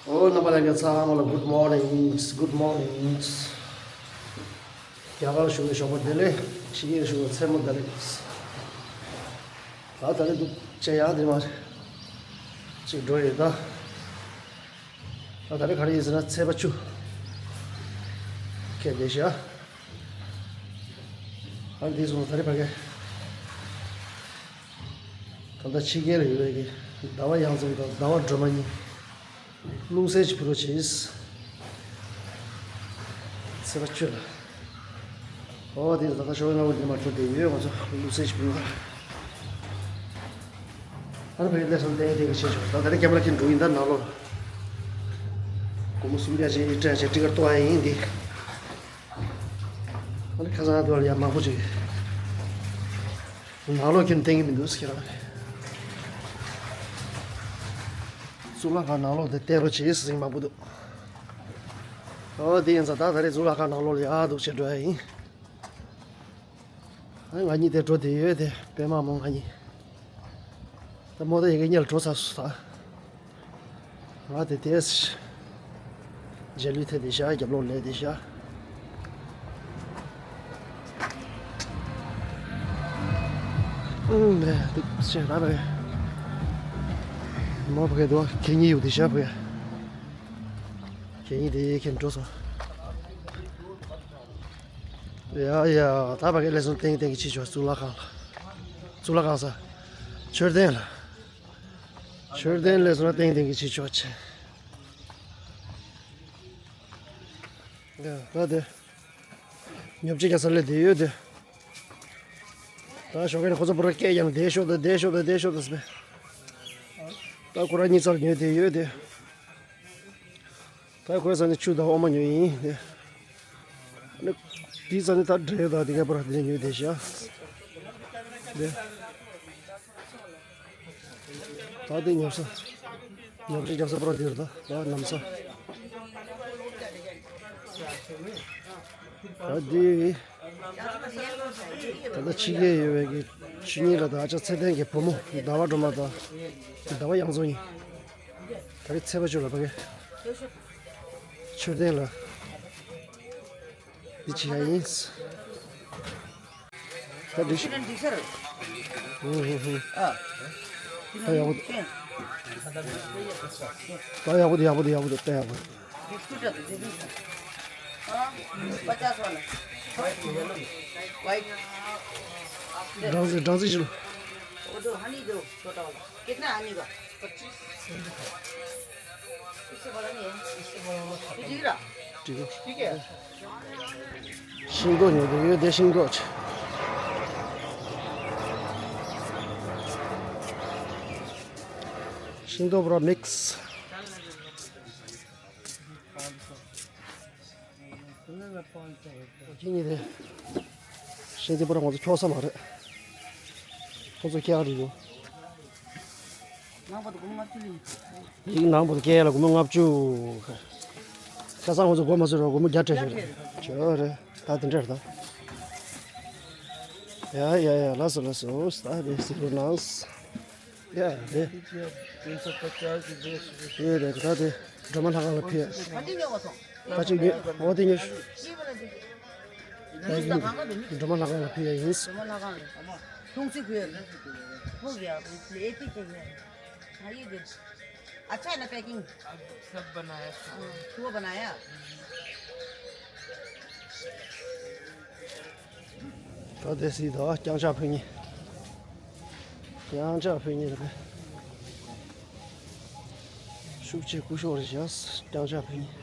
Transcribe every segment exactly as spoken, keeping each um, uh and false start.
ཨོ། རྣམ་པ་ལྷན་རྒྱས་ཚང་མ་ལ་good morning, good morning. རྒྱ་གར་བཞུགས་པའི་ཞོགས་པ་བདེ་ལེགས། ཕྱི་རྒྱལ་བཞུགས་པའི་མཚན་མོ་བདེ་ལེགས། ད་ད་རེས་འདུག་ཅེ་ཡང་དེ་མ་རེད། ཅིག་འགྲོ་ཡོད་ད། ད་ད་རེས་ག་རེ་ཡིན་ཟེར་ན་ཚེས་པ་བཅུ། ཁེལ་བསྡད་ཤག་ཨ་འདི་སོང་ད་རེས་ཕ་གི། ད་ལྟ་ཕྱི་རྒྱལ་ལ་ཡོད་པའི་གི་ཟླ་བ་གཡང་འཛོམས་དང་ཟླ་བ་སྒྲོལ་མ་གཉིས། བླུགས་སྲོལ་ཅིག་ཕུལ་རོགས་བྱེད། ཚེས་པ་བཅུ་ལ། ཨོ་དེ་ད་ལྟ་ཞོགས་པ་སྔ་པོ་འདི་མ་འགྲོ་བསྡད་ཡོད། ང་ཚོ་བླུགས་སྲོལ་ཅིག་ཕུལ་རོགས། ཨ་ནི་ཕ་གི་སླེབས་སོང་། ཏན་ཏན་གྱི་བྱེད་ཆོག་ད་ད་རེས་ཀེམ་ར་ཁྱེར་འགྲོ་ཡིན་ད་ནང་ལོགས་ལ། སྒོར་མོ་སུམ་བརྒྱ་ཅིག་སྤྲད་བྱས་ཊི་ཀེཊ་གཏོང་ཡ་ཡིན་འདི། ཨ་ནི་ཁ་སང་དུ་ལ་ཡ་མང་པོ་ཅིག་ནང་ལོགས་ཁྱོན་བསྟན་གྱི་མི་འདུག་ཁྱེད་རང་། གཙུག་ལག་ཁང་ནང་ལོགས་དེ་བལྟས་རོགས་བྱེད་ཟེར་མཁན་མང་པོ་འདུག་ཨོ་དེ་ཡིན་ཙང་ད་ད་རེས་གཙུག་ལག་ཁང་ནང་ལོགས་ལ་ཡར་འདུག་བྱས་འགྲོ་ཡ་ཡིན། ཨ་ང་གཉིས་དེ་འགྲོ་བསྡད་ཡོད་དེ་པད་མ་མོ་ང་གཉིས། ད་མོ་ད་ཡ་གི་གཉིས་ལ་འགྲོ་ཚར་སོང་ད། ང་དེ་དེས། རྗེས་ལུས་ཐེབས་བསྡད་ཤག་རྒྱབ་ལོགས་ལས་བསྡད་ཤག་ཨུམ་ལས་འདུག་ཤག་ད་བས། མོ་བ་གས་འདུག་གད་སྙིགས་ཡོད་བསྡད་ཤག་བས། གད་སྙིགས་དེ་ཁྱེར་འགྲོ་སོང་། ཡ་ཡ་ད་བ་གས་སླེབས་སོང་། ཏན་ཏན་གྱི་ཕྱི་ཕྱོགས་གཙུག་ལག་ཁང་ལ། གཙུག་ལག་ཁང་ས། མཆོད་རྟེན་ལ། མཆོད་རྟེན་སླེབས་སོང་ན་ཏན་ཏན་གྱི་ཕྱི་ཕྱོགས་ཆེ། ཡ་ད་དེ། ཉོ་ཆ་རྒྱག་ས་སླེབས་བསྡད་ཡོད་དེ། ད་ཞོགས་ཀས་ནས་ཁོ་ཚོ་པུ་ར་སྐད་རྒྱག་ནས་བསྡད་ཤོག་ད་བསྡད་ཤོག་ད་བསྡད་ཤོག་ད་ཟེར་བས། ད་ཁོ་རང་གཉིས་ཚར་ཉོས་བསྡད་ཡོད་དེ། ད་ཁོའི་ས་ནས་ཆུ་དང་འོ་མ་ཉོས་ཡིན་དེ། ནི། དེའི་ས་ནས་ད་འབྲས་དང་དེ་ག་པུ་ར་དེ་ནས་ཉོས་བསྡད་ཤག་དེ། ད་དེ་ཉོ་ས། ཉོ་ཆ་རྒྱག་ས་པུ་ར་དེ་རེད་ད། ད་ནམ་ས། ད་དེ། ད་ལྟ་ཕྱི་རྒྱལ་ཡོད་པའི་གི་ཆུ་ཉིན་ལ་ད་ཨ་ཅག་ཚེ་བརྟན་གྱི་བུ་མོ་ཟླ་བ་སྒྲོལ་མ་དང་ཟླ་བ་གཡང་འཛོམས་གཉིས། ད་རེས་ཚེས་པ་བཅུ་ལ་ཕ་གི་མཆོད་རྟེན་ལ་འདི་བྱེད་ཡ་ཡིན། ད་འགྲིག་ཤག་ཧུང་ཧུང་ཧུང་། ད་ཡག་པོ་འདུག་ད་ཡག་པོ་འདུག་ཡག་པོ་འདུག་ཡག་པོ་འདུག་ད་ཡག་པོ་འདུག་སྦྲང་རྩི་སྦྲང་རྩི་བྱིན། वो दो हनी दो छोटा वाला। कितना हनी का? पच्चीस। इससे बड़ा नहीं है। ये जीरा। ठीक है। ठीक है। ཤིང་ཏོག་ཉོ་གི་ཡོད་དེ། ཤིང་ཏོག་ཆེ། ཤིང་ཏོག་པུ་ར་མིག་སི། ཁྱེད་གཉིས་དེ། ཤིང་དེ་པུ་ར་ང་ཚོ་འཁྱོག་ས་མ་རེད། ཁོ་ཚོ་ཁྱེད་རང་རེད་ཡོད། ནང་པ་དུ་སྒོར་མོ་ལྔ་བཅུ་ལེན། ཡིག་ནང་པ་དུ་སྐྱེལ་ལ་སྒོར་མོ་ལྔ་བཅུ། ཁ་སང་ཁོ་ཚོ་སྒོར་མ་ཟེར་རོགས་སྒོར་མོ་བརྒྱ་སྤྲད་ཤོག་རེད། ཇོ་རེད། ད་དེ་འདྲ་རེད་ད། ཡ་ཡ་ཡ་ལགས་སོ་ལགས་སོ། ད་དེ་སི་རུ་ནང་། ཡ་དེ། དེ་ད་དེ་སྒྲོལ་མ་ལྷ་ཁང་ལ་ཕེབས། ད་ཅིག་ཉོས། འོ་དེ་ཉོས། སྒྲོལ་མ་ལྷ་ཁང་ལ་ཕེབས་ཡ་ཡིན། ལྷུང་སི་ཁུ། ཧོ་གི་ཡ་ཨེ་ཏི་ཅེ་གི། ཧ་ཡི་གི། अच्छा है ना पैकिंग? सब बनाया। वो बनाया। ད་དེ་སི་ད་རྐྱང་ཕྱག་ཕུལ་ཉིན། རྐྱང་ཕྱག་ཕུལ་ཉིན་རེད་པས། ཤུགས་ཆེ་སྐུ་ཤོག་རེ་བཞག་རྐྱང་ཕྱག་ཕུལ་ཉིན།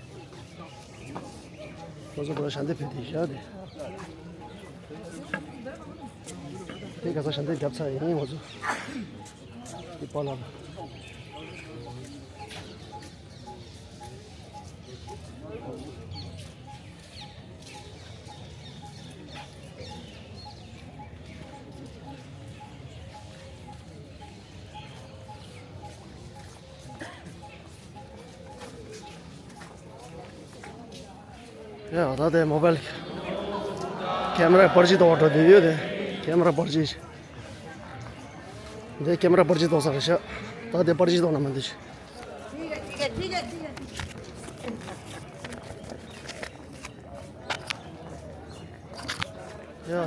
ཁོ་ཚོ་པུ་ར་ཞལ་འདེབས་ཕུལ་དེ་བཞག་དེ། དེ་ག་ས་ཞལ་འདེབས་བརྒྱབ་ཚར་ཡིན་ང་ཚོ། དེ་པ་ལ། ཡ་ད་དེ་མོ་བལ། ཀེམ་ར་པར་ཅི་ཏོག་འགྲོ་དུས་ཡོད་དེ། ཀེམ་ར་པར་ཅི། འདི་ཀེམ་ར་པར་ཅི་ཏོག་ས་རེད་ཤག་ད་དེ་པར་ཅི་ཏོག་ན་མི་འདུག་ཡ་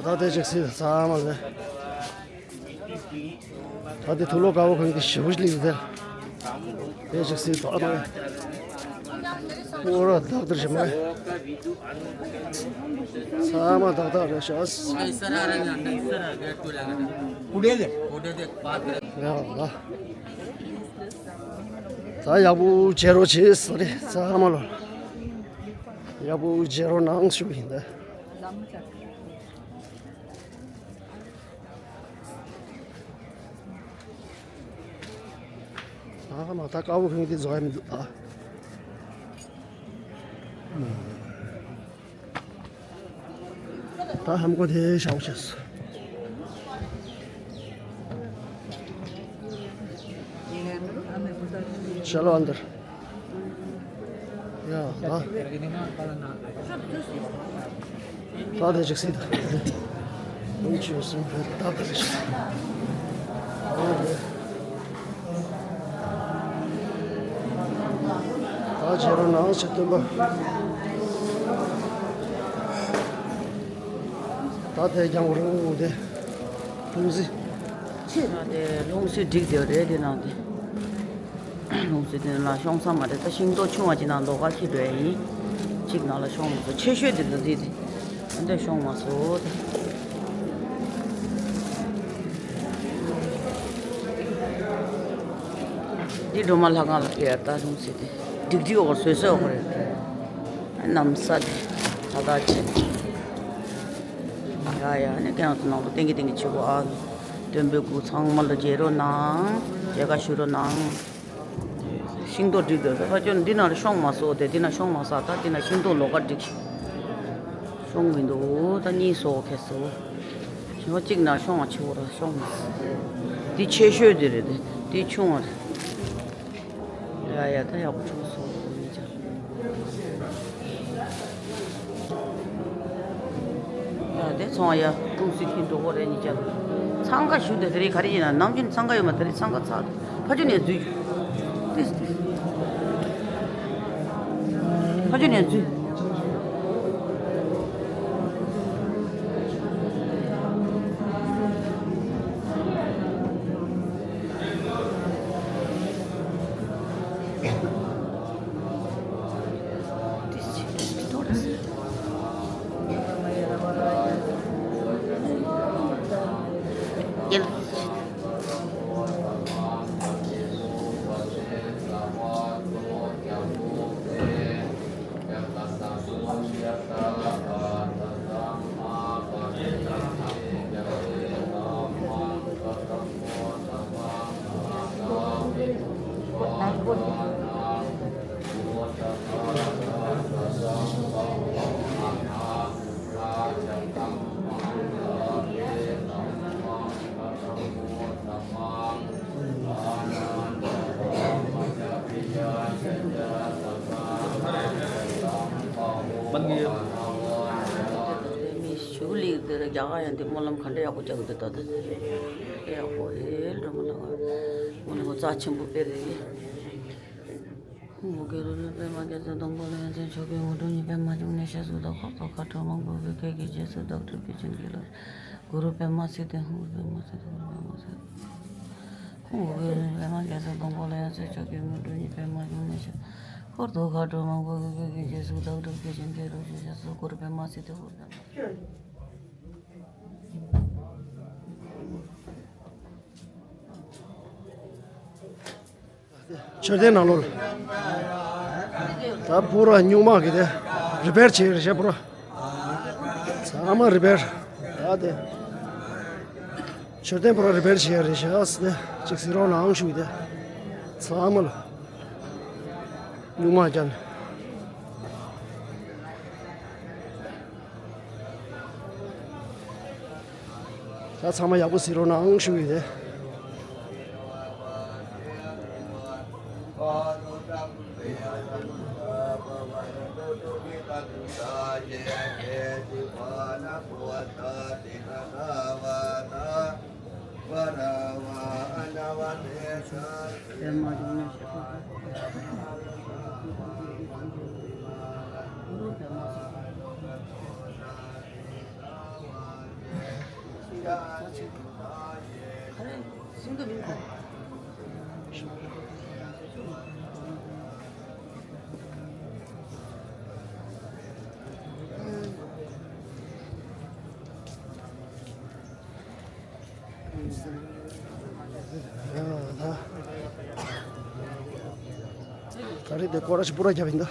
ད་དེ་ཅིག་སྲིད་ཚང་མ་ལ། ད་དེ་ཐུགས་ལོ་དཀར་པོ་གང་གི་ཞེ་པོ་ཞིག་སླེབས་ཟེར། དེ་ཅིག་སྲིད་ད་ད། སྤོ་ར་དག་ཏུ་ཞིག་མ། ཚང་མ་དག་དག་རེད་ཤག་ཡ་ད། ད་ཡག་པོ་བྱེད་རོགས་བྱེད་ཟེར་རེད་ཚང་མ་ལ། ཡག་པོ་བྱེད་རོགས་གནང་ཞུ་གི་ཡིན་ད། ཨ་མ་ད་དཀར་པོ་ཕིང་དེ་བཟོ་ཡ་མི་འདུག་ཨ། ད་ཧམ་གོ་དེ་ཤའོ་ཤེས། चलो अंदर। ཡ་ད། ད་དེ་ཅིག་སྲིད་ད། ལུང་ཆུ་སྲིན་བུ་ད་དེ་ཅིག་ད་བྱེད་རོགས་གནང་ཞེས་སྟོན་པ། ད་དེ་རྒྱང་རིང་པོ་དེ། ལྷུང་བཟེད། ད་དེ་ལྷུང་བཟེད་བསྒྲིགས་བསྡད་རེད་དེ་ནང་དེ། ལྷུང་བཟེད་དེ་ནང་ལ་ཤོང་ས་མ་རེད། ད་ཤིང་ཏོག་ཆུང་བ་ཅིག་ནང་ལོགས་ཀ་འཁྱེར་འགྲོ་ཡ་ཡིན། གཅིག་ནང་ལ་ཤོང་མ་སོང་། ཆེ་ཤོས་དེ་ཚོ་དེ་དེ་འདྲ་ཤོང་མ་སོང་དེ། འདི་སྒྲོལ་མ་ལྷ་ཁང་ལ་ཕེབས་ཡ་ད་ལྷུང་བཟེད་དེ། སྒྲིག་སྒྲིག་འོག་བཟོས་བཟོས་འོག་རེད། གནམ་ས་དེ་ད་ད་ཆེ། ཡ་ཡ་ནི་ཁྱེད་རང་ཚོ་ནང་དུ་ཏན་གི་ཏན་གི་བྱེད་དགོས་ཨ། སྟོན་པའི་སྐུ་ཚང་མ་ལ་མཇལ་རོགས་གནང་། མཇལ་ཁ་ཞུ་རོགས་གནང་། ཤིང་ཏོག་བསྒྲིགས་འདུག་ད་ཕ་ཆོས་འདི་ན་ཤོང་མ་སོང་དེ། འདི་ན་ཤོང་མ་སོང་། ད་འདི་ན་ཤིང་ཏོག་ལོགས་ཀ་བསྒྲིགས། ཤོང་མི་འདུག་ད་གཉིས་སོ་ཁེ་སོ། ཞེ་པོ་གཅིག་ན་ཤོང་བ་ཆེ་བོ་ར་ཤོང་མ་སོང་། འདི་ཆེ་ཤོས་འདི་རེད་དེ། འདི་ཆུང་བ་རེད། ཡ་ཡ་ད་ཡག་པོ་བྱུང་སོང་མི་ཅག་ཡ་དེ་ཚོང་ཡ་ཀུང་སི་ཁྱིམ་འགྲོ་གོ་རེད་ཉི་ཅག་འཚང་ཁ་ཞུ་དེ་དེ་རིང་ག་རེ་ཡིན་ན་ནམ་རྒྱུན་འཚང་ཁ་ཡོད་མ་དེ་རིང་འཚང་ཁ་ཚ་ཕ་ཆུ་ནས་འཛུལ། ཏིས་ཏིས། ཕ་ཆུ་ནས་འཛུལ། མི་ཞུ་ལིག་དེར་རྒྱ་གར་ཡང་དེ་སྨོན་ལམ་ག་འདྲ་ཡག་པོ་རྒྱག་གི་འདུག་ད་ལྟ་ཡག་པོ་རེད། སྒྲོལ་མ་ལགས་སྨོན་ལམ་རྩ་ཆེན་པོ་དཔེ་རེད། ཨོ་རྒྱལ་བ་རིག་པའི་མ་རྒྱལ་སྲས་སྡོང་པོ་ལ་ཡང་སྲིད་མཆོག་གི་དངོས་གྲུབ་གཉིས་པའི་མ་བྱུང་ནས་ཞེས་སུ་བདག་ཁོ་ཐོག་ཁ་དྲོ་མང་པོ་གི་སྐད་ཀྱི་རྗེས་སུ་བདག་སྒྲུབ་ཀྱི་བྱིན་གྱིས་རློབས། གུ་རུ་པདྨ་སིདྡྷི་ཧཱུྃ། པདྨ་སིདྡྷི་ཧཱུྃ། པདྨ་སིདྡྷི་ཧཱུྃ། ཨོ་རྒྱལ་བ་རིག་པའི་མ་རྒྱལ་སྲས་སྡོང་པོ་ལ་ཡང་སྲིད་མཆོག་གི་དངོས་གྲུབ་གཉིས་པའི་མ་བྱུང་ནས་ཞེས་ཁོ་ཐོག་ཁ་དྲོ་མང་པོ་གི་སྐད་ཀྱི་རྗེས་སུ་བདག་སྒྲུབ་ཀྱི་བྱིན་གྱིས་རློབས་ཞེས་སུ་གུ་རུ་པདྨ་སིདྡྷི་ཧཱུྃ། མཆོད་རྟེན་ནང་ལོགས་ལ། ད་པུ་ར་སྨྱུག་མ་གི་དེ་རི་པེར་བྱེད་རེད་ཤག་པུ་ར། ཚང་མ་རི་པེར། ད་དེ་མཆོད་རྟེན་པུ་ར་རི་པེར་བྱེད་རེད་ཤག་ཟེར་ནས་ཅིག་གཟིགས་རོགས་གནང་ཞུས་ཏེ། ཚང་མ་ལ་སྨྱུག་མ་བརྒྱབ་ནས། ད་ཚང་མ་ཡག་པོ་གཟིགས་རོགས་གནང་ཞུ་ཡི་རེད། ད་རེས་དེ་སྐོར་ར་ཞིག་སྤུ་ར་རྒྱབ་ཡིན་ད།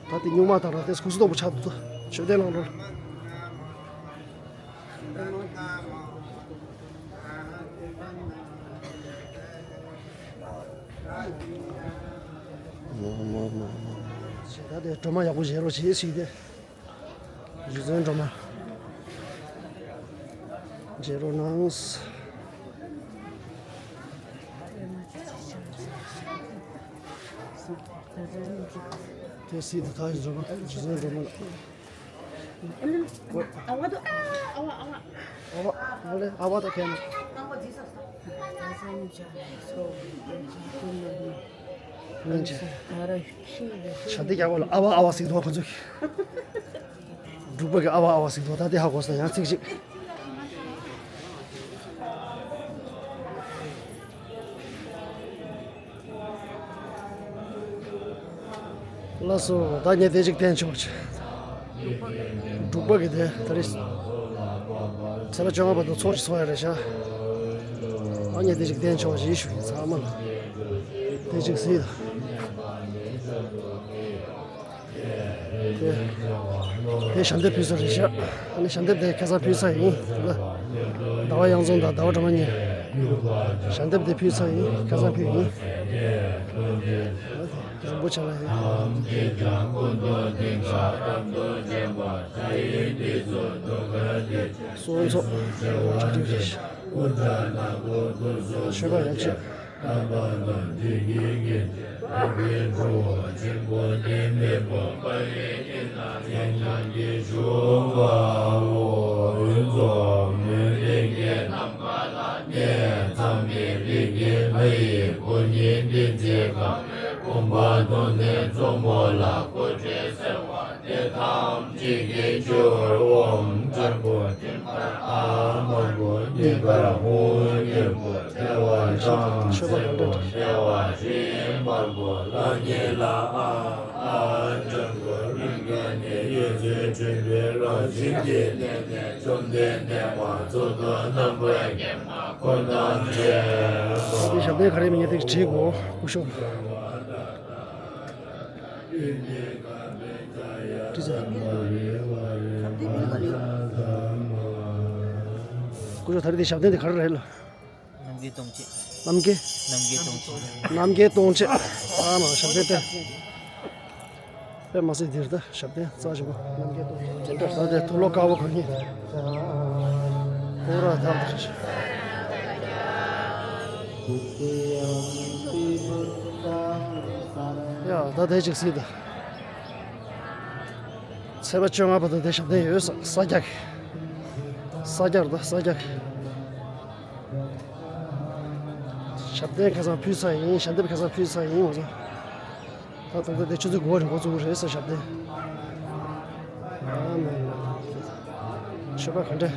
ད་དེ་སྨྱུག་མ་དང་ར་དེ་སྐུ་གཟུགས་སྟོབས་པོ་ཆགས་འདུག་ད་མཆོད་རྟེན་ནང་ལོགས། ད་དེ་སྒྲོལ་མ་ཡག་པོ་བཞེས་རོགས་བྱེད་ཟེར་ཏེ། རྗེ་བཙུན་སྒྲོལ་མ། མཇལ་རོགས་གནང་། དེ་སྲིད་དུ་ཐག་ཡིན་སྒྲོལ་མ། རྗེ་བཙུན་སྒྲོལ་མ་ལགས། ཨ་བ་དང་ཨ་བ་ཨ་བ། ཨ་བ། ཨ་བ་ལེ། ཨ་བ་དང་ཁྱེད་ནི། ལན་ཆེ། ཞབས་བརྟན་རྒྱག་པ་ལ་ཨ་བ་ཨ་བ་ཟེར་འདུག་ཁོ་ཚོས། འབྲུག་པ་གི་ཨ་བ་ཨ་བ་ཟེར་འདུག་ད་དེ་ཧ་གོ་སོང་། ཡང་ཚིག་གཅིག་ལགས་སོ། ད་ངས་དེ་གཅིག་བསྟན་ཆོག་ཆེ། འབྲུག་པ་གི་དེ་ད་རེས་ཚེས་པ་བཅོ་ལྔ་བར་དུ་ཚོགས་ཤིག་ཚོགས་ཡ་རེད་ཤག་ཨ་ངས་དེ་གཅིག་བསྟན་ཆོག་ཅེས་ཞུ་ཡིན་ཚང་མ་ལ། དེ་གཅིག་གཟིགས་དང་། དེ་དེ་ཞལ་འདེབས་ཕུལ་ས་རེད་ཤག་ཨ་ནི་ཞལ་འདེབས་དེ་ཁ་སང་ཕུལ་ས་ཡིན་ལ། ཟླ་བ་གཡང་འཛོམས་དང་ཟླ་བ་སྒྲོལ་མ་གཉིས་ཞལ་འདེབས་དེ་ཕུལ་ས་ཡིན། ཁ་སང་ཕུལ་ཡིན། རིན་པོ་ཆེ་ལ་ཡིན། སོ་སོ་གྲ་སྒྲིག་རེད་ཤག་མཆོད་པ་ཡག་ཤོས། དེ་ཐམས་ཅད་ཀྱི་རྒྱུ་འོང་སྤྲིན་པ་ཨ་དམར་པོ་ཉིན་དཀར་ཧཱུྃ་སྙིང་པོ་བདེ་བ་ཅན་སེར་པོ་བདེ་བ་བཞི་དམར་པོ་ལྷ་ཉིད་ལ་ཨ་ཨ་སྤྲིན་པོ་རིམ་གྱིས་ནི་གཡས་ཚུལ་ཁྲི་འདུས་ལ་བཞི་གི་གནས་ནས་བཅོམ་ལྡན་འདས་མ་གཙུག་ཏོར་རྣམ་པར་རྒྱལ་མ་འཁོར་དང་འབྲེལ། ད་དེ་ཞབས་བརྟན་ག་རེ་མིན་ངས་དེ་བྲིས་གོ་སྐུ་ཞབས། བྲིས་ཚར། སྐུ་ཞབས་ད་རེས་དེ་ཞབས་བརྟན་དེ་ག་རེ་རེད་ལ། རྣམ་རྒྱལ་སྟོང་བྱེད། རྣམ་རྒྱལ། རྣམ་རྒྱལ་སྟོང་བྱེད། རྣམ་རྒྱལ་སྟོང་བྱེད། ཨ་མ་ཞབས་བརྟན་དེ། དཔེ་མ་སྲིད་འདིར་ད་ཞབས་བརྟན་རྩ་ཆེན་པོ་རྣམ་རྒྱལ་སྟོང་བྱེད། དེ་འདྲ་ད་དེ་དུག་ལོག་དཀར་པོ་གང་ཡིན། ཀོ་ར་ཐག་ཐག་ཞིག་ཡ་ད་དེ་ཅིག་སྲིད་ད། ཚེས་པ་བཅོ་ལྔ་བར་དུ་དེ་ཞབས་བརྟན་ཡོད་ས་ས་རྒྱག་ས་རྒྱག་ད་ས་རྒྱག་ཞབས་བརྟན་ཁ་སང་ཕུལ་ས་ཡིན། ཞལ་འདེབས་ཁ་སང་ཕུལ་ས་ཡིན་ང་ཚོ། ད་ད་ལྟ་དེ་ཆུ་ཚོད་དགུ་པ་རིང་འགོ་བཙུགས་རེད་ས་ཞབས་བརྟན། ཨ་མ་མ། མཆོད་པ་ག་འདྲ།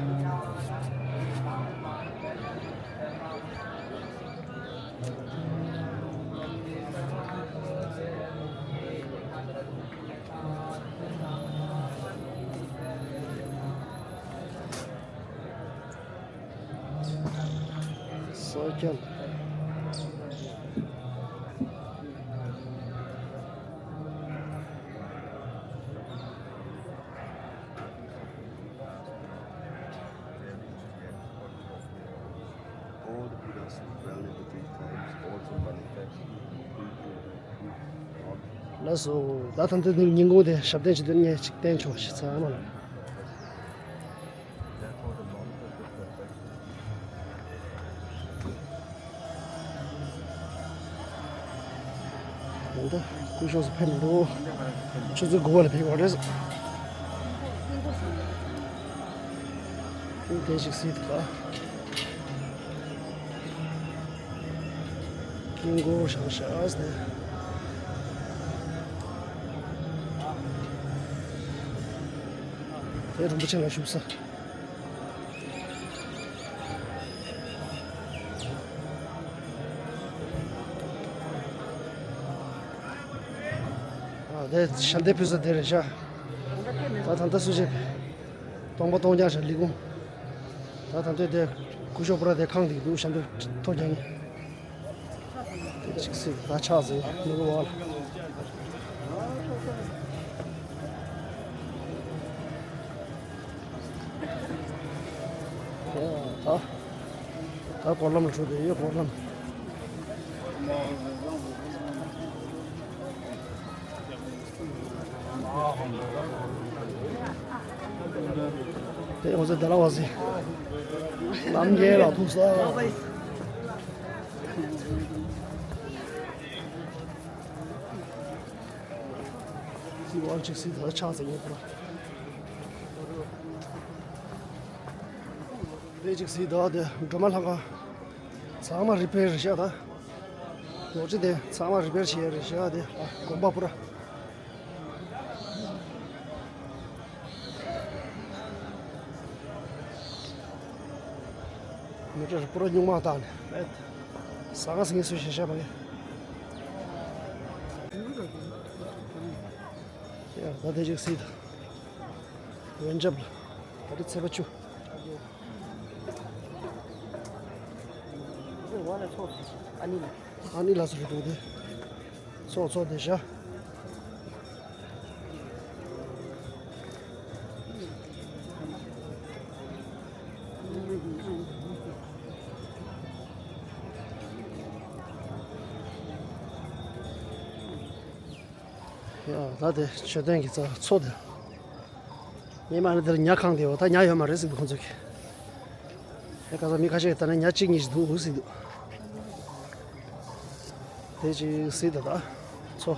ས་ཁྱབ། All the Buddhas who dwell in the three times also manifest. ལགས་སོ། ད་ད་ལྟ་འདིར་ཉིན་གུང་དེ་ཞབས་བརྟན་བྱེད་དུས་ངས་ཅིག་བསྟན་ཆོག་ཞེས་ཚང་མ་ལ། ད་ལྟ་སྐུ་ཞབས་སུ་ཕེབས་མི་འདུག་ཆུ་ཚོད་དགུ་པ་ལ་ཕེབས་པ་རེད། དེ་ཞིག་སྲིད་དུ་ལ། དཀྱིལ་འཁོར་བཞེངས་ཤག་ཟེར། དེ་རིན་པོ་ཆེ་ལ་བཞུགས་ས། དེ་ཞལ་འདེབས་ཕུལ་ས་དེ་རེད་ཤག་ད་ད་ལྟ་སུ་ཞིག་སྟོང་པ་སྟོང་རྐྱང་ཞིག་ལས་ཁུངས། ད་ད་ལྟ་དེ་སྐུ་ཞབས་པུ་ར་དེ་ཁང་དེ་འདུག་ཞལ་འདེབས་ཐོ་རྒྱག་མཁན། དེ་ཅིག་སྲིད་ད་ཆགས་ཟིན་ནུ་རུ་བ་ལ། ད་ད་སྐོར་ལམ་ལ་འགྲོ་དེ་ཡོད་སྐོར་ལམ། དེ་ང་ཚོ་དེ་ལ་བ་སི་རྣམ་རྒྱལ་ལ་ཐུག་ས། སི་ཝར་ཅིག་སི་ད་ཆགས་ཟེར་ཡོད་པ། དེ་ཅིག་སི་ད་དེ་སྒྲོལ་མ་ལྷ་ཁང་ཚང་མ་རི་པེར་རེད་ཤག་ད་ལོ་རྒྱུས་དེ་ཚང་མ་རི་པེར་བྱས་རེད་ཤག་དེ་དགོན་པ་པུ་ར། མི་གྲངས་པུ་ར་སྨྱུག་མ་བཏང་ནས་ཟ་ཁང་ཟིང་ངེ་སུ་ཞེ་ཤ་མ་ཡིན། ཡ་ད་དེ་ཅིག་སྲིད་ད། ཝེན་ཇབ་ལ་ད་རེས་ཚེས་པ་བཅུ། ཨ་ནི་ལ་སུ་རེད་འདུག་དེ། ཚོགས་ཚོགས་དེ་ཤ། ཡ་ད་དེ་མཆོད་རྟེན་གྱི་རྩ་མཚོ་དེ། ངས་མ་ནི་དེར་ཉ་གང་དེ་བ་ད་ཉ་ཡོད་མ་རེད་ཟེར་འདུག་ཁོང་ཚོ་གིས། ཡ་ཁ་སང་མི་ཁ་ཤས་ཀྱིས་ད་ནི་ཉ་གཅིག་གཉིས་ཤིག་འདུག་ཟེར་འདུག་དེ་ཅིག་སྲིད་ད་ད་མཚོ།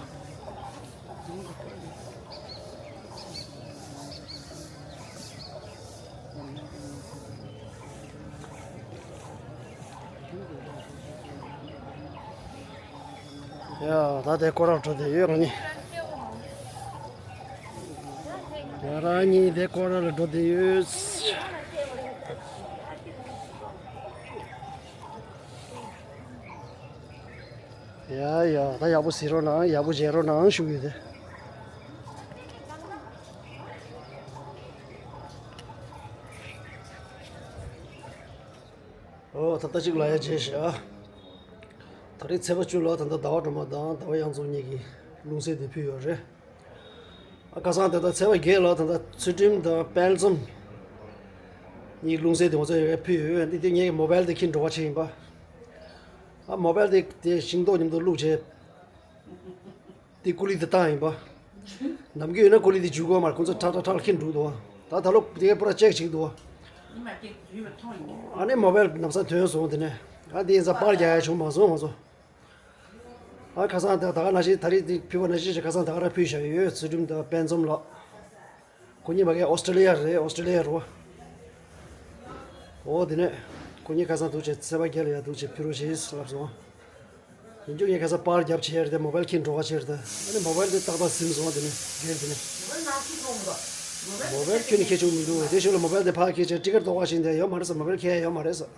ཡ་ད་དེ་སྐོར་ར་འགྲོ་དེ་ཡོད་ང་གཉིས། ང་རང་གཉིས་དེ་སྐོར་ར་ལ་འགྲོ་དེ་ཡོད། ཡ་ཡ་ད་ཡག་པོ་གཟིགས་རོགས་གནང་ཡག་པོ་མཇལ་རོགས་གནང་ཞུ་གི་ཡོད་དེ། ཨོ་ད་ལྟ་གཅིག་ལ་ཡ་མཇལ་ཤག་ད་རེས་ཚེས་པ་བཅུ་ལ་ད་ལྟ་ཟླ་བ་སྒྲོལ་མ་དང་ཟླ་བ་གཡང་འཛོམས་གཉིས་ཀྱི་རླུང་རྟ་དེ་ཕུལ་ཡོད་རེད། ཨ་ཁ་སང་དེ་ལྟར་ཚེས་པ་བརྒྱད་ལ་ད་ལྟ་ཚུལ་ཁྲིམས་དང་དཔལ་འཛོམས་གཉིས་རླུང་རྟ་དེ་ང་ཚོ་ཡ་ཕུལ་ཡོད། འདི་དེ་ངའི་མོ་བལ་དེ་ཁྱེར་འགྲོ་བ་བྱས་ཡིན་པ། ཨ་མོ་བལ་དེ་དེ་ཤིང་ཏོག་མཉམ་དུ་བླུགས་བྱས། དེ་ཀུ་ལི་དེ་བཏང་ཡིན་པ། ནམ་རྒྱུན་ཡིན་ན་ཀུ་ལི་དེ་འཇུག་གི་མ་རེད། ཁོང་ཚོ་ཁྲག་ཁྲག་ཁྲག་ཁྱེར་འགྲོ་འདུག་ད་ད་ལོ་དེ་ག་པུ་ར་ཅེག་བྱེད་ཀྱི་འདུག་ཨ་ནི་མོ་བལ་ལམ་སང་ཐོན་སོང་། དེ་ནས་ཨ་དེ་ཡིན་ཙང་པར་རྒྱག་ཡ་བྱུང་མ་སོང་ང་ཚོ། ཨ་ཁ་སང་ད་ད་ག་ནང་བཞིན་ད་རེས་དེ་ཕུལ་བ་ནང་བཞིན་ཞིག་ཁ་སང་ད་ག་རང་ཕུལ་བཞག་ཡོད། ཚུལ་ཁྲིམས་དང་དཔལ་འཛོམས་ལགས། ཁོ་གཉིས་མ་གི་ཨོ་སི་ཀྲི་ལི་ཡ་རེད། ཨོ་སི་ཀྲི་ལི་ཡ་རུ། འོ་དེ་ནས་ཁོ་གཉིས་ཁ་སང་འདུག་བྱས་ཚེས་པ་བརྒྱད་ལ་ཡ་འདུག་བྱས་ཕུལ་རོགས་བྱེད་ལབ་སོང་། ཡིན་རྒྱུ་ངས་ཁ་སང་པར་རྒྱབ་བྱས་རེད་དེ་མོ་བལ་ཁྱེར་འགྲོ་ག་བྱས་རེད་དེ། ཨ་ནི་མོ་བལ་དེ་ཏག་ཏག་ཟིན་སོང་། དེ་ནས་རྒྱན་དེ་ནས། མོ་བལ་ཁྱོན་ནས་ཁྱེར་བཅུག་མི་འདུག་དེ་ཞོར་ལ་མོ་བལ་དེ་ཕར་ཁྱེར་བྱས་ཊི་ཀེཊ་འདོགས་པ་བྱས་ནས་ཡོད་མ་རེད་ཟེར། མོ་བལ་ཁྱེར་ཡ་ཡོད་མ་རེད་ཟེར།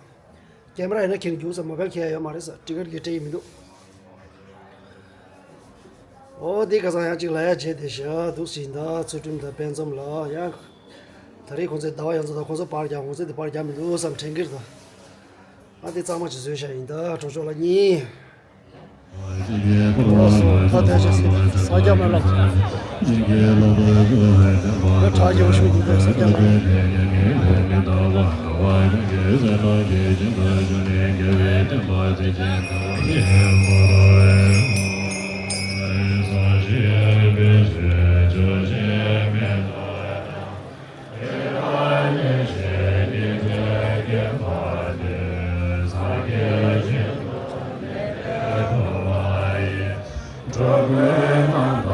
ཀེམ་ར་ཡིན་ན་ཁྱེར་འགྱུར་ཟེར། མོ་བལ་ཁྱེར་ཡ་ཡོད་མ་རེད་ཟེར། ཊི་ཀེཊ་གི་སྤྲད་ཡི་མི་འདུག་འོ་དེ་ཁ་སང་ཡང་གཅིག་ལ་ཡ་བྱས་དེ་ཤ་འདུག་ཟིན་ད་ཚུལ་ཁྲིམས་དང་དཔལ་འཛོམས་ལགས་ཡ། ད་རེས་ཁོང་ཚོའི་ཟླ་བ་ཡ་མཚན་དང་ཁོང་ཚོ་པར་རྒྱག་ཁོང་ཚོས་དེ་པར་རྒྱག་མི་འདུག་བསམ་དྲན་གྱི་རེད་ད། ཨ་དེ་གཙང་མ་ཅིག་བཟོས་བཞག་ཡིན་ད་གྲོགས་ཚོ་ལ་གཉིས། ཨོ་སོ་ད་དེ་ཅིག་ཟིན་ས་རྒྱ་མ་ལགས། ད་གྲ་རྒྱས་པོ་ཞུ་གི་འདུག་ས་རྒྱ་མ་ལགས། འགྲོ་ཀུན་རྣམ་དག་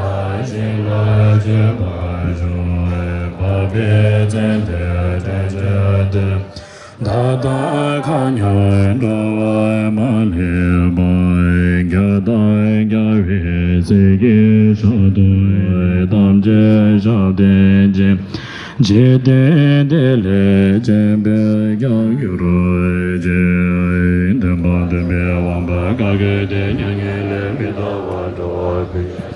ཞིང་ལ་སྤྱོད་པ་འབྱུང་བའི་འཕགས་པའི་བཙན་པོས་དྲན་བྱས་ཏེ། ད་ལྟ་མཁའ་མཉམ་འགྲོ་བ་མ་ལུས་པ། རྒྱལ་དང་རྒྱལ་བའི་སྲས་ཀྱི་ཕྱོགས་དུ་ཐམས་ཅད་ཞབས་བརྟན་ཅིང་། འཇིག་རྟེན་བདེ་ལེགས་ཅན་པས་ཀྱང་འགྱུར་ཅིག་སྟོན་པ་སྟོན་པའི་དབང་པོ་ག་གེ་དེ་མྱ་ངན་ལས་མི་འདའ་བར་འགྲོ་བ་ཀུན།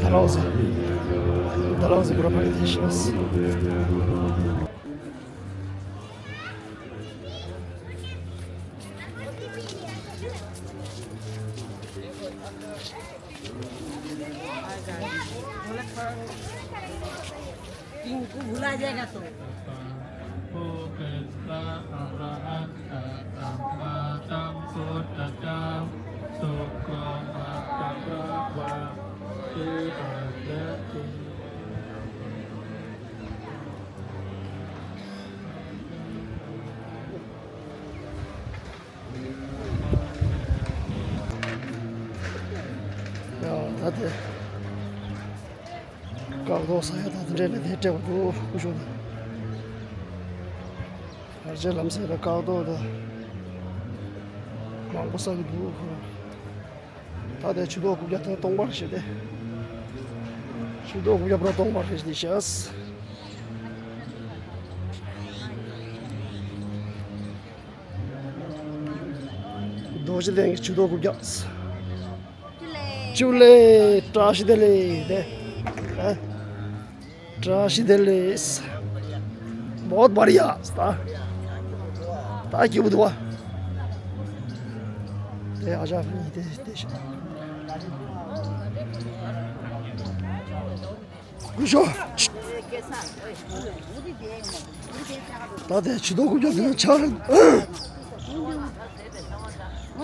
ད་ལོག་ཟེར། ད་ལོག་ཟེར་པོ་ར་ཕ་གི་དེ་ཤེས། ཡ། ད་དེ་སྐག་ཐོག་ཟ་ཡ་དང་དེ་འདྲས་ལ་དེ་སྤྲད་པ་འདུག་སྐུ་ཞབས་དང་། ཕལ་ཆེར་ལམ་སེང་ལ་སྐག་ཐོག་དང་མང་པོ་ཟ་གི་འདུག་ཁོ་རང་། ད་དེ་ཆུ་ཐོག་རྐུབ་བཀྱག་ཐེངས་སྟོང་པ་རེད་ཤག་དེ། ཆུ་ཐོག་རྐུབ་བཀྱག་པོ་ར་སྟོང་པ་རེད་ཤག་རྡོ་རྗེ་གདན་གྱི་ཆུ་ཐོག་རྐུབ་བཀྱག་ཅུ་ལེ། བཀྲ་ཤིས་བདེ་ལེགས་དེ། ཨ། བཀྲ་ཤིས་བདེ་ལེགས། बहुत बढ़िया ད། ད་སྐྱིད་པོ་འདུག་བ། དེ་ཨ་ཅག་ཕ་གི་དེ་དེ་ཤག་སྐུ་ཞབས། ད་དེ་ཆུ་ཐོག་རྐུབ་བཀྱག་དེ་ཆག་རག་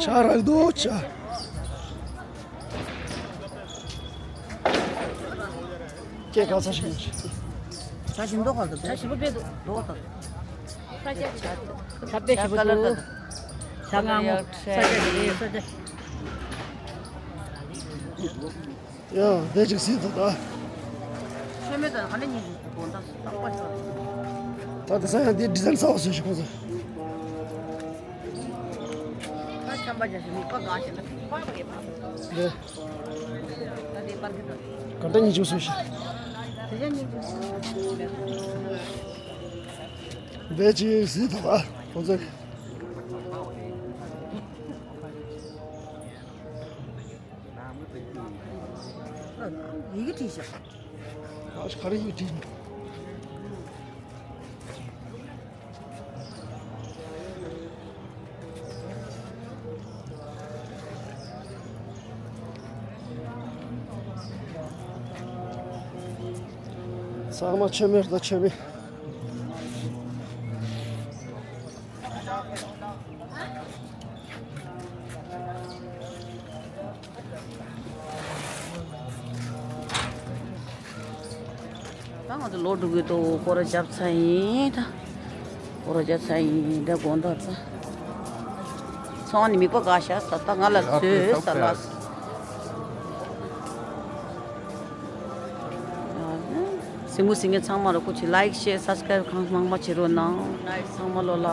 ཆག་རག་འདུག་ཆག་སྐད་ག་ཚ་ཞིག་མ་ཞིག་ད་ཞིམ་མདོག་ག་ད་ད་ཞིམ་པོ་དཔེ་འདུག་མདོག་ད། ད་དཔེ་ཞིམ་པོ་འདུག་ད་ངང་མོ་ས་ཆ་དེ་རེད་ས་ཆ། ཡ། དེ་ཅིག་སྲིད་དོ་ད། ཆོས་མེད་དང་ག་ནས་ཉིད་ཀྱི་དགོངས་དག་བཏང་པ་ཞོག་ད་དེ་ས་ཡང་དེ་ཌི་ཛའིན་གསར་པ་བཟོས་ཤིག་ཁོང་ཚོ། ད་ཆམ་པ་བྱ་ཞིག་མིག་པ་དགའ་ཞིག་ལ་པར་བ་ཡེ་པ། དེ། ད་དེ་པར་གི་ད། ག་འདྲ་ཉིད་ཅིག་བཟོས་ཤིག་དེ་ཡང་ཉིད་ཀྱི་དེ་ཅིག་སྲིད་དོ་ད་ཁོང་ཚོ། ཡི་གེ་བྲིས་ཤག་ཨ་ཤ་ག་རེ་ཡི་གེ་བྲིས། ཚང་མ་མཆོད་མེ་རེད་ད་མཆོད་མེ། ད་ང་ཚོ་ལོག་འགྲོ་གི་འདུག་སྐོར་ར་བརྒྱབ་ཚར་ཡིན་ད། སྐོར་ར་བརྒྱབ་ཚར་ཡིན་ད་དགོང་དག་ད། ཚང་མ་ནི་མིག་པ་དགའ་ཤག་ས་ད་ང་ལ་བཟོས་ས་ལ། སྲིང་མོ་སྲིང་ངེ་ཚང་མ་ལ་སྐུ་མཁྱེན། ལའིག་ཤེར་སབ་སི་ཀ་རའིབ་གང་མང་མང་བྱེད་རོགས་གནང་། ཚང་མ་ལོ་ལ།